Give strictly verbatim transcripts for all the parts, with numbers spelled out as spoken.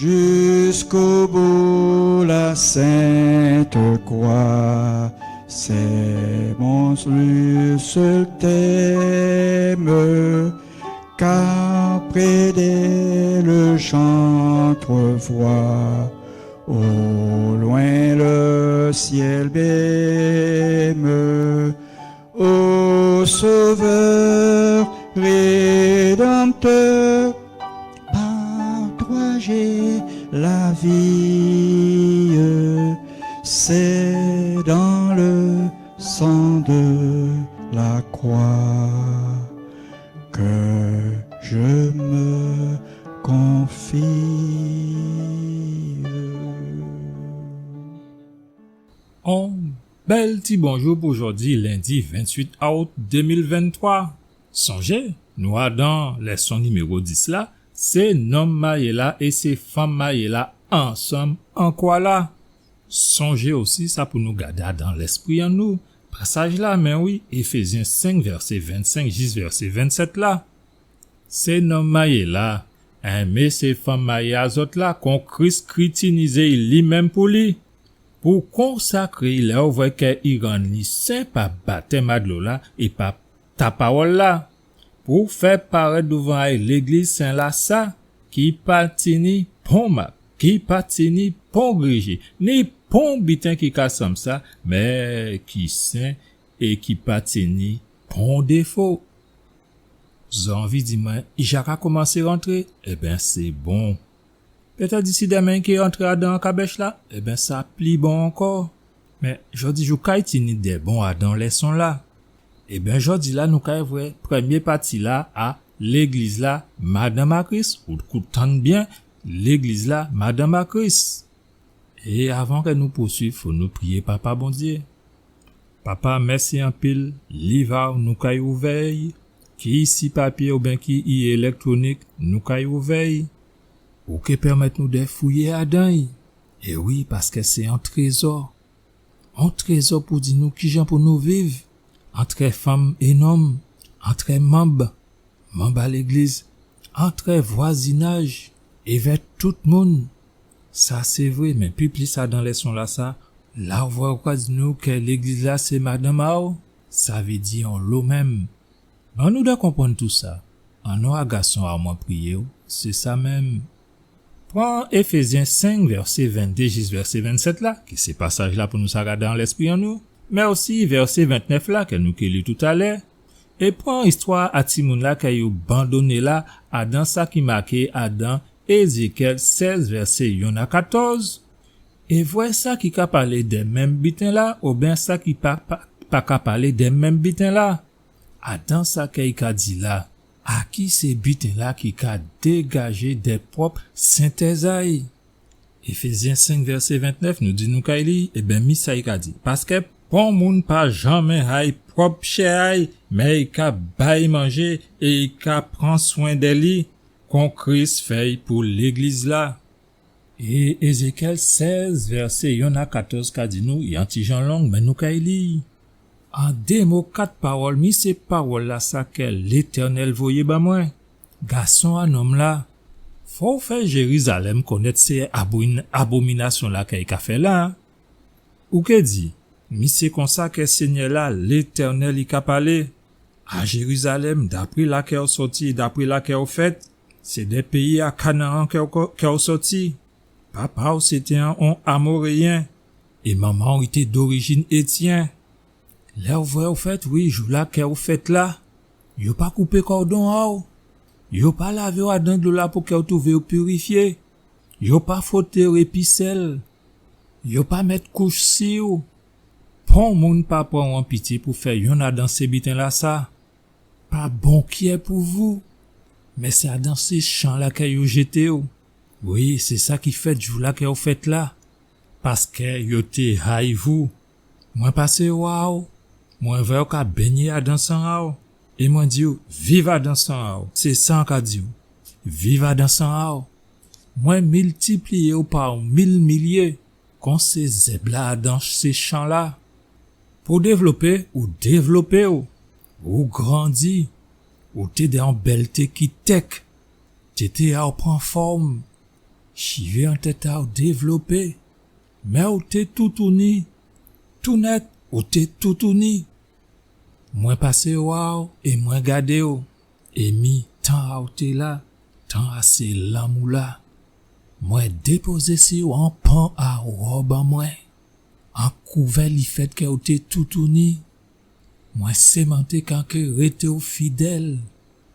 Jusqu'au bout la sainte croix, c'est mon seul thème, car près d'elle j'entrevois au loin le ciel même. Ô Sauveur rédempteur, par toi j'ai la vie, c'est dans le sang de la croix que je me confie. On bèl ti bonjou pou jòdi, lendi venntuit aout dé mil venntwa. Sonjé, nou adan lèson niméwo dis la, sé nonm mayé la é sé fanm mayé la ansanm an kwa la. Sonjé osi sa pou nou gadé adan lèspri an nou. Pasaj la, mé wi, Éfézyen senk, vèsé vennsenk jis vèsé vennsèt la. Sé nonm mayé la, enmé sé fanm mayé a zòt la, kon Kris kritinizé li menm pou li, pou konsakré, lè ou vwè kè i rann li sen pa batèm a dlo la é pa ta pawòl la, pou fè parèt douvan a'y légliz sen la sa, ki pa tini pon mak, ki pa tini pon grijé, ni pon biten ki ka sanm sa, mé ki sen é ki pa tini pon défo. Zò anvi di mwen, i ja ka komansé rantré? Ében, sé bon. Pétèt disi dèmen i ké rantré adan kabèch la? Ében, sa pli bon ankò. Mé jòdi jou, ka i tini dè bon adan lèson la? Ében, jòdi la, nou kay vwè prèmyé pati la a légliz la, madanm a Kris, ou kout tann byen, légliz la, madanm a Kris. É avan kè nou pouswiv, fò nou priyé Papa Bondyé. Papa, mèsi anpil, liv a'w nou kay ouvè'y, ki i si papyé oubyen ki i élèktwonik, nou kay ouvè'y. Ou ké pèmèt nou dè fouyé adan'y. É wi, paskè sé on trézò. On trézò pou di nou kijan pou nou viv, antrè fanm é nonm, antrè manm, manm a légliz, antrè vwazinaj, évè tout moun. Sa sé vré, mé pi plis adan lèson la sa, la ou vwè ou ka di nou kè légliz la sé madanm a'w, sa vé di onlo menm. Ban nou dè konprann tousa. An non a gason a'w mwen priyé'w, sé sa menm. Pran Éfézyen senk, vèsé venndé jis vèsé vennsèt la, ki sé pasaj la pou nou sa gadé an lèspri an nou, mé osi vèsé ventnèf la, kè nou ké li toutalè, é pran istwa a timoun la kè yo bandoné la, adan sa ki maké adan Ézékyèl sèz, vèsé yonn a katòz, é vwè sa ki ka palé dè menm biten la, oubyen sa ki pa, pa, pa ka palé dè menm biten la. Adan sa kè i ka di la, a ki sé biten la ki ka dégajé dè pwòp sentèz a'y? Éfézyen senk vèsé ventnèf, nou di nou kay li, ében, mi sa i ka di. Paskè pon moun pa janmé hay pwòp chè a'y, mé i ka ba'y manjé é i ka pran swen dè li, kon Kris fè'y pou légliz la. É Ézékyèl sèz, vèsé yonn a katòz ka di nou, i on ti jan long, mé nou kay li. An dé mo, kat pawòl, mi sé pawòl la sa kè Létènèl voyé ban mwen. Gason a nonm la, fò'w fè Jérizalèm konnèt sé abomin-, abominasyon la kè i ka fè la. Ou ké di, mi sé konsa kè Sényè la, Létènèl, i ka palé. A Jérizalèm, dapré la kè'w sòti, dapré la kè'w fèt, sé dè péyi a Kanaan kè'w ko-, kè'w sòti. Papa'w sé té on, on Amoréyen, é manman'w i té dorijin Étyen. Lè'w vwè'w fèt, wi, jou la kè'w fèt la, yo pa koupé kòdon a'w, yo pa lavé'w adan dlo la pou kè'w twouvé'w pirifyé, yo pa fwoté'w épi sèl, yo pa mèt kouch si'w. Pon moun pa pran'w an pityé pou fè yonn adan sé biten la sa. Pa bon kyè pou vou. Mé sé adan sé chan la kè yo jété'w. Wi, sé sa ki fèt jou la kè'w fèt la. Paskè yo té hay vou. Mwen pasé owa'w, mwen vwè'w ka bengné adan san a'w. É mwen di'w, viv adan san a'w. Sé sa an ka di'w. Viv adan san a'w. Mwen miltipliyé'w pa mil milyé, kon sé zèb la adan sé chan la. Pou dévlopé, ou dévlopé'w, ou grandi, ou té dè on bèlté ki tèk, tété a'w pran fòm, Chivé an tèt a'w dévlopé, mé ou té toutouni, tou nèt ou té toutouni. Mwen pasé wa'w é mwen gadé'w, é mi tan a'w té la, tan a sé lanmou la. Mwen dépozé si'w on pan a wòb an mwen, an kouvè lifèt kè ou té toutouni. Mwen sémanté kè an ké rété'w fidèl.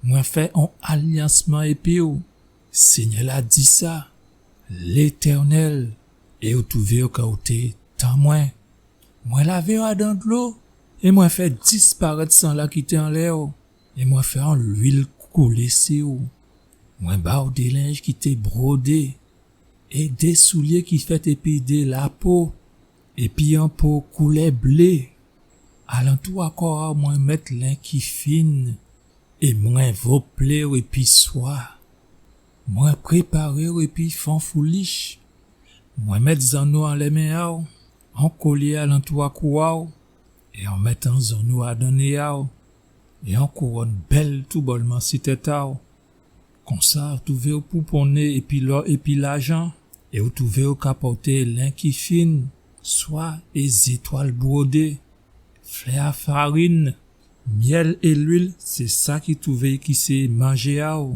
Mwen fè on alyans mwen épi'w. Sényè la di sa, Létènèl, é ou touvé'w kè ou té tan mwen. Mwen lavé'w adan dlo, é mwen fè disparèt san la ki té anlè'w, é mwen fè on lwil koulé si'w. Mwen ba'w dé lenj ki té bwodé, é dé soulyé ki fèt épi dé lapo, épi on po koulè blé. Alantou a kò a'w mwen mèt len ki fin, é mwen voplé'w épi swa. Mwen préparé'w épi fanfoulich. Mwen mèt zanno anlè men a'w, on kolyé alantou a kou a'w, é an mèt on zanno adan né a'w, é on kouwòn bèl toubòlman si tèt a'w. Konsa, ou touvé'w pouponné épi lò épi lajan, é ou touvé'w ka pòté len ki fin, swa é zétwal bwodé, flè a farin, myèl é lwil, sé sa ki touvé ki sé manjé a'w.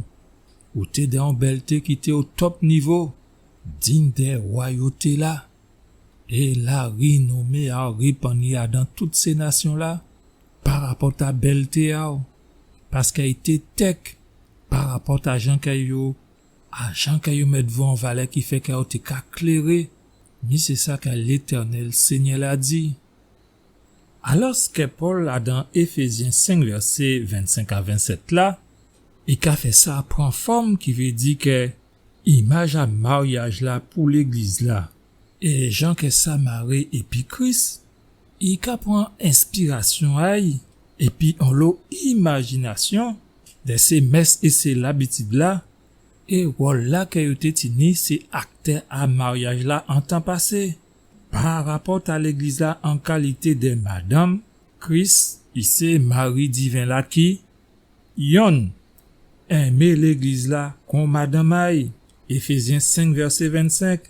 Ou té dan on bèlté ki té o top nivo, dign dè wayoté la. É la rinomé a'w répann adan tout sé nasyon la, parapòt a bèlté a'w, paskè i té tèk, parapòt a jan kè yo, a jan kè yo mèt vou an valè ki fè kè ou té ka kléré, mi sé sa kè Létènèl Sényè la di. Alòskè Pòl la dan Éfézyen senk vèsé vennsenk a vennsèt la, i ka fè sa pran fòm ki vé di kè imaj a maryaj la pou légliz la, é jan kè sa maré épi Kris, i ka pran enspirasyon a'y épi onlo imajinasyon dè sé mès é sé labitid la, é wòl la kè yo té tini sé aktè a maryaj la an tan pasé. Parapòt a légliz la an kalité dè madanm, Kris, i sé mari diven la ki, yonn, enmé légliz la kon madanm a'y, Éfézyen senk vèsé vennsenk.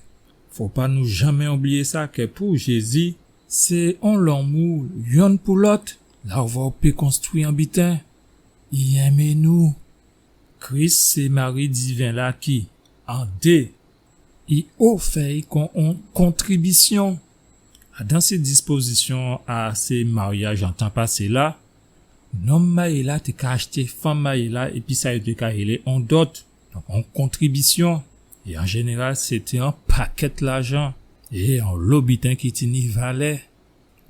Fò pa nou janmé oubliyé sa kè pou Jézi, sé on lanmou yonn pou lòt, la ou vwè ou pé konstwi on biten, i enmé nou. Kris sé mari diven la ki, an dé, i ofè'y kon on kontribisyon. Adan sé dispozisyon a sé maryaj an tan pasé la, nonm mayé la té ka achté fanm mayé la épi sa yo té ka rélé on dòt, donk on kontribisyon. É an jénéral, sé té on pakèt lajan é onlo biten ki tini valè.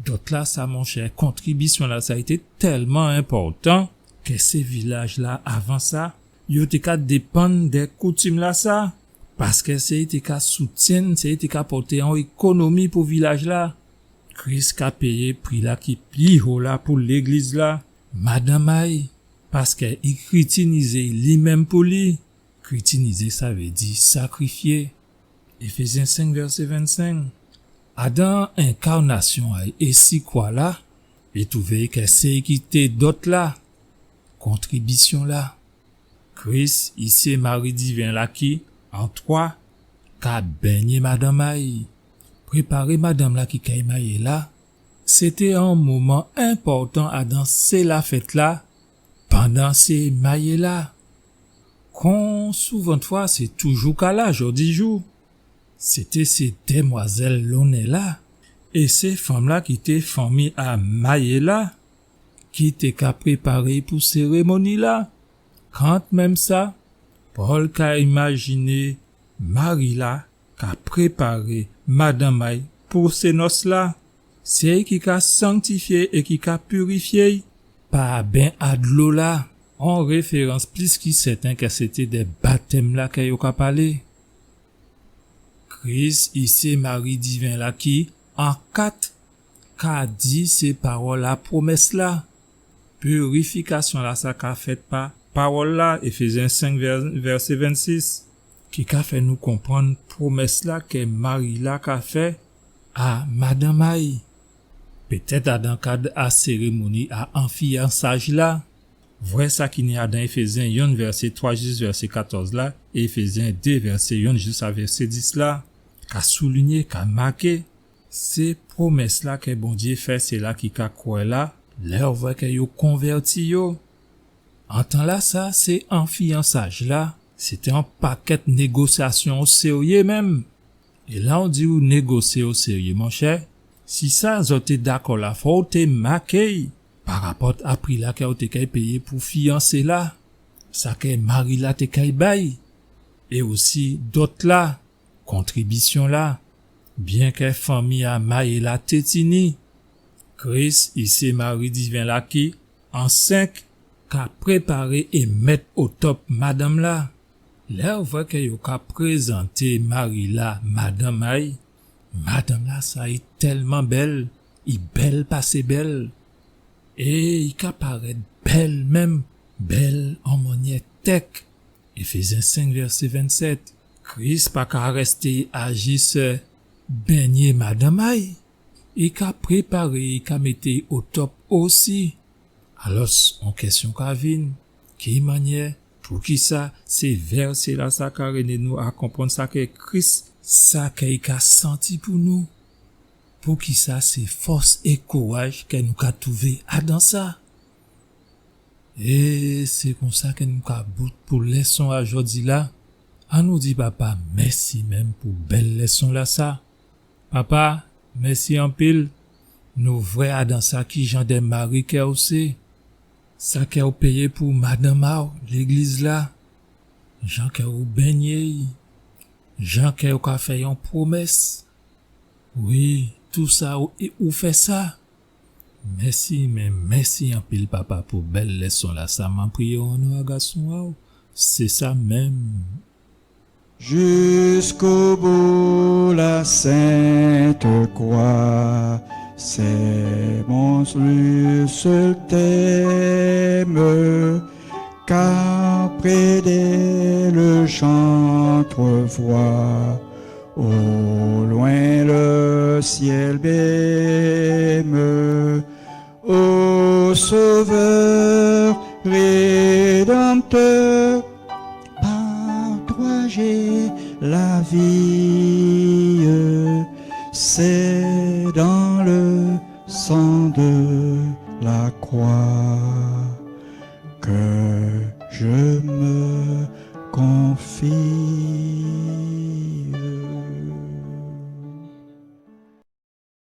Dòt la sa, monchè, kontribisyon la sa, i té tèlman enpòtan kè sé vilaj la, avan sa, yo té ka dépann dè koutim la sa, paskè sé i té ka soutyenn, sé i té ka pòté on ékonomi pou vilaj la. Kris ka péyé pri la ki pli ho la pou légliz la, madanm a'y, paskè i kritinizé li menm pou li. Kritinizé, sa vé di sakrifyé. Éfézyen senk, vèsé vennsenk. Adan enkarnasyon a'y é si kwa la, i touvé kè sé i ki té dòt la, kontribisyon la. Kris, i sé mari diven la ki, an twa, ka bengné madanm a'y, préparé madanm la ki kay mayé la. Sé té on moman enpòtan adan sé lafèt la, pandan sé mayé la. Kon souvantfwa, sé toujou ka la jòdijou. Sé té sé dèmwazèl lonè la, é sé fanm la ki té fanmi a mayé la, ki té ka préparé pou sérémoni la. Kantmenm sa, Pòl ka imajiné mari la ka préparé madanm a'y pou sé nòs la. Sé i ki ka sanktifyé é ki ka pirifyé'y pa ben a dlo la. On référans plis ki sèten kè sé té dè batèm la kè yo ka palé. Kris, i sé mari diven la ki, an kat, ka di sé pawòl a pwomès la. Pirifikasyon la sa ka fèt pa pawòl la, Éfézyen senk, vè-, vèsé vennsis, ki ka fè nou konprann pwomès la kè mari la ka fè a madanm a'y. Pétèt adan kad a sérémoni a anfiyansaj la, Vwè sa ki ni adan Éfézyen yonn vèsé twa jis vèsé katòz la, é Éfézyen dé vèsé yonn jis a vèsé dis la, ka soulinyé, ka maké, sé pwomès la ke Bondyé fè sila ki ka kwè la, lè ou vwè ke yo konvèti yo. An tan-lasa, sé an fiyansaj la, sé té an pakèt négosyasyon o séryé menm. É la ou di ou négosyé o séryé, monchè, si sa zòt té dakò la, fò ou té maké-y parapòt a pri la ke ou té kay péyé pou fiyansé la, sa ke mari la té kay bay, é osi dòt la, kontribisyon la, byen ke fanmi a mayé la té tini. Kris, i sé mari diven la ki, an senk, ka préparé é mèt o top madanm la. Lè ou vwè ke yo ka prézanté mari la madanm a-y, madanm-lasa i tèlman bèl, i bèl pasé bèl. É i ka parèt bèl menm, bèl an mannyè tèk. Éfézyen senk vèsé vennsèt. Kris pa ka rèsté a jis, euh, bengné madanm a-y. I ka préparé, i ka mété o top osi. Alòs, on kèsyon ka vin, ki mannyè, poukisa sé vèsé-lasa ka rédé nou a konprann sa ke Kris, sa ke i ka santi pou nou? Poukisa sé fòs é kouraj ke nou ka twouvé adan sa? É sé konsa ke nou ka bout pou lèson a jòdi la. Annou di Papa mèsi menm pou bèl lèson-lasa. Papa, mèsi anpil. Nou vwè adan sa ki jan dè mari ke ou sé. Sa ke ou péyé pou madanm a-w, légliz la. Jan ke ou bengné-y. Jan ke ou ka fè-y on pwomès. Wi, tousa ou, é ou fè sa. Mèsi, mé mèsi anpil, Papa, pou bèl lèson-lasa. Man priyé-w an non a Gason a-w. Sé sa menm. Jusqu'au bout la sainte croix, c'est mon seul thème, car près d'elle j'entrevois au loin le ciel même. Ô Sauveur Rédempteur, par toi j'ai la vie, c'est dans le sang de la croix que je me confie.